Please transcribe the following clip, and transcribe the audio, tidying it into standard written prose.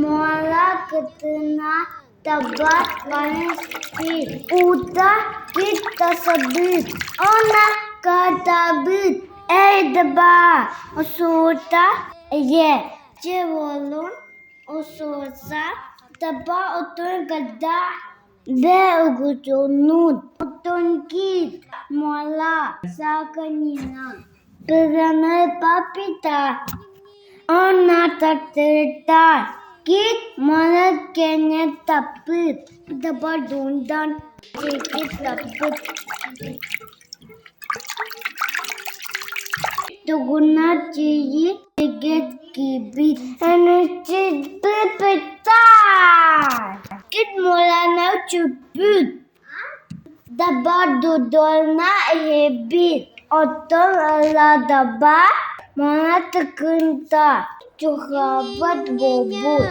Муора кытына таба барыспыт, уута кит тахсыбыт, уонна катабыт эрдэбэ охсубута ийэ дьэ буолун охсуоса таба отун кытта бэйэ Оттон кит муора сааканина Тыганы папита уонна тартырыта кит муора кэннэ таппыт дабардундан диэки таппыт Тугуна тиийит тигит киирбит Кит муораны сүппүт Дабардудуна иһийбит, оттон ыла-даба муора тыкынта чугаһаабат буолбут.